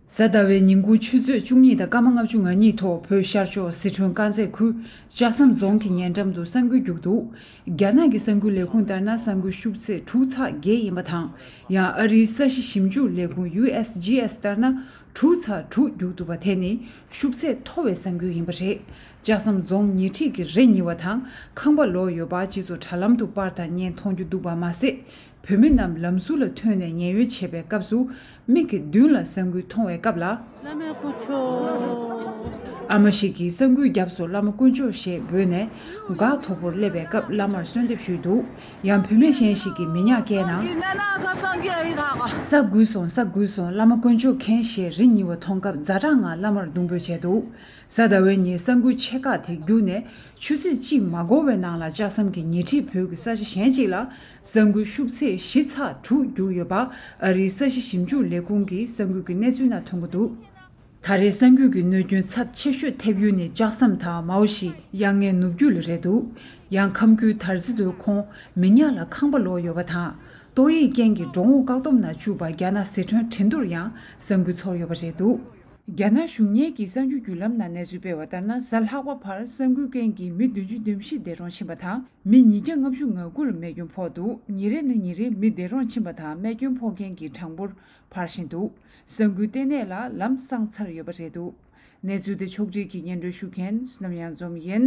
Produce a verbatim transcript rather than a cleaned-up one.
གཟའ་ཟླ་བའི་ཉིན་གུང་ཆུ་ཚོད་བཅུ་གཉིས་དང་སྐར་མ་ལྔ་བཅུ་ང་གཉིས་ཐོག་བོད་ཤར་ཕྱོགས་སི་ཁྲོན་དཀར་མཛེས་ཁུལ་ལྕགས་ཟམ་རྫོང་གི་ཉེ་འགྲམ་དུ་ས་འགུལ་རྒྱུག་འདུག། རྒྱ་ནག་གི་ས་འགུལ་ལས་ཁུངས་ལྟར་ན། ས་འགུལ་ཤུགས་ཚད་དྲུག་ཚེག་བརྒྱད་ཡིན་པ་དང་། ཡང་ཨ་རིའི་ས་གཞི་ཞིབ་འཇུག་ལས་ཁུངས་ཡུ་ཨེས་ཇི་ཨེས་ལྟར་ན། དྲུག་ཚེག་དྲུག་རྒྱུག་འདུག་པ། དེ་ནི་ཤུགས་ཚད་མཐོ་བའི་ས་འགུལ་ཡིན་པ་རེད། ལྕགས་ཟམ་རྫོང་ཉེ་འཁྲིས་ཀྱི་རི་རྙིལ་བ་དང་ཁང་པ་ལོག་ཡོད་པ། སྤྱི་ཚོགས་དྲ་ལམ་དུ་པར་དང་བརྙན་མཐོང་རྒྱུ་འདུག་པ་མ་ཟད། བོད་མི་རྣམས་ལམ་ཟུར་ལ་ཐོན་ནས་ཉེན་གཡོལ་བྱེད་པའི་སྐབས་སུ། མིག་གི་མདུན་ལ་ས་འགུལ་མཐོང་བའི་སྐབས་ལ། བླ་མ་དཀོན་མཆོག། ཨ་མ་ཞིག་གིས་ས་འགུལ་བརྒྱབ་སོང་། བླ་མ་དཀོན་མཆོག་ཞེས་འབོད་ནས། འགག་དོག་པོར་སླེབས་པའི་སྐབས་བླ་མར་གསོལ་འདེབས་ཞུས་འདུག། ཡང་བུད་མེད་གཞན་ཞིག་གིས་མི་ཉག་བཀལ་ན། ས་འགུལ་སོང་། ས་འགུལ་སོང་། བླ་མ་དཀོན་མཆོག་མཁྱེན། ཞེས་རི་རྙིལ་བ་མཐོང་སྐབས་ཛ་དྲག་ངང་བླ་མར་རྡུང་འབོད་བྱས་འདུག། གཟའ་ཟླ་བའི་ཉིན་ས་འགུལ་ཆེ་ཁག་དེ་རྒྱུག་ནས་ཆུ་ཚོད་གཅིག་མ་འགོར་བའི་ནང་ལ། ལྕགས་ཟམ་གྱི་ཉེ་འཁྲིས་བོད་ཀྱི་ས་ཆ་གཞན་གཅིག་ལ་ས་འགུལ་ཤུགས་ཚད་བཞི་ཚེག་དྲུག་རྒྱུག་ཡོད་པ། ཨ་རིའི་ས་གཞི་ཞིབ་འཇུག་ལས་ཁུངས་ཀྱི་ས་འགུལ་གྱི་གནས་ཚུལ་ནང་ཐོན་གྱི་འདུག། ད་རེས་ས་འགུལ་གྱི་གནོད་སྐྱོན་ཚབས་ཆེ་ཤོས་ཐེབས་ཡུལ་ནི་ལྕགས་ཟམ་དང་མའོ་ཤི་གཡང་ལྔའི་ནུབ་རྒྱུད་ལ་རེད་འདུག། ཡང་ཁམས་ཁུལ་དར་རྩེ་མདོའི་ཁོངས་མི་ཉག་ལ་ཁང་པ་ལོག་ཡོད་པ་དང་། ཏོག་དབྱིབས་རྐྱེན་གྱིས་འགྲོ་འོང་བཀག་སྡོམ་ནང་བཅུག་པ། རྒྱ་ནག་སི་ཁྲོན་ཁྲིན་ཏུར་ཡང་ས་འགུལ་ཚོར་ཡོད་པ་རེད་འདུག། རྒྱ་ནག་གཞུང་གཉེར་གྱི་གསར་འགྱུར་བརྒྱུད་ལམ་ནང་གནས་ཚུལ་སྤེལ་བ་ལྟར་ན། གཟའ་ལྷག་པ་བར་ས་འགུལ་རྐྱེན་གྱིས་མི་བདུན་ཅུ་དོན་བཞི་འདས་གྲོངས་ཕྱིན་པ་དང་། མི་ཉིས་བརྒྱ་ལྔ་བཅུ་ང་དགུ་ལ་རྨས་སྐྱོན་ཕོག་འདུག། ཉིན་རེ་ནས་ཉིན་རེར་མི་འདས་གྲོངས་ཕྱིན་པ་དང་རྨས་སྐྱོན་ཕོག་མཁན་གྱི་གྲངས་འབོར་འཕར་བཞིན་འདུག། ས་འགུལ་ལྟེ་གནས་ལ་ལམ་བསྲངས་ཚར་ཡོད་པ་རེད་འདུག། གནས་ཚུལ་དེ་ཕྱོགས་སྒྲིག་གིས་སྙན་སྒྲོན་ཞུ་མཁན་བསོད་ནམས་གཡང་འཛོམས་ཡིན།